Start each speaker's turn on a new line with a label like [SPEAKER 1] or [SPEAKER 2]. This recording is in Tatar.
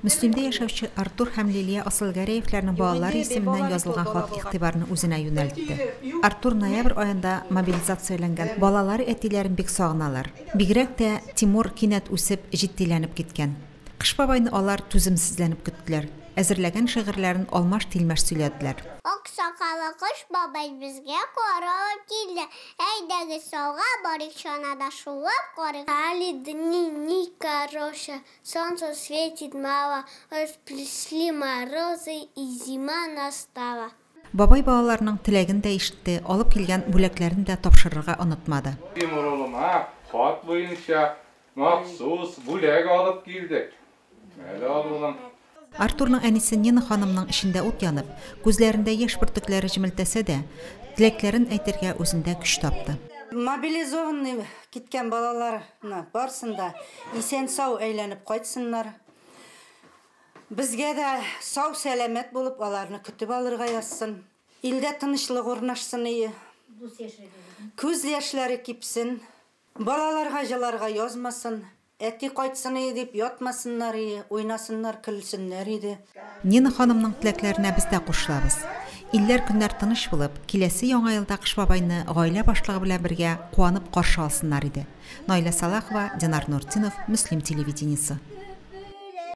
[SPEAKER 1] Мөслимдә яшәүче Артур һәм Лилия Асылгәрәевләрнең балалары исеменнән язылган хат игътибарны үзенә юнәлтте. Артур ноябрь аенда мобилизацияләнгән, балалары әтиләрен бик сагыналар. Бигрәк тә Тимур кинәт үсеп, җитдиләнеп киткән. Кыш бабайны алар түземсезләнеп көттеләр, әзерләгән шигырьләрен алмаш-тилмәш сөйләделәр.
[SPEAKER 2] Ак сакаллы Кыш бабай безгә кар алып килде. Әйдәгез тауга барыйк, чанада шуып карыйк. Стали дни нехорошие, Солнце светит мало, Пришли морозы, и зима настала.
[SPEAKER 1] Бабай балаларның теләген дә ишетте, алып килгән бүләкләрен дә тапшырырга онытмады.
[SPEAKER 3] Тимур улыма хат буенча махсус бүләк алып килдек. Әле ал, улым.
[SPEAKER 1] Артурның әнисе Нина ханымның эчендә ут янып, күзләрендә яшь бөртекләре җемелтәсә дә, теләкләрен әйтергә үзендә көч тапты.
[SPEAKER 4] Мобилизованный киткән балаларны барсын да исән-сау әйләнеп кайтсыннар. Безгә дә сау-сәламәт булып аларны көтеп алырга язсын. Илдә тынычлык урнашсын ие. Күз яшьләре кипсен. Балаларга җыларга язмасын. Әти кайтсын ие дип ятмасыннар ие, уйнасыннар, көлсеннәр иде.
[SPEAKER 1] Нина ханымның теләкләренә без дә кушылабыз. Илләр-көннәр тыныч булып, киләсе Яңа елда Кыш бабайны гаилә башлыгы белән бергә куанып каршы алсыннар иде. Наилә Сәлахова, Динар Нуртдинов, Мөслим телевидениесе.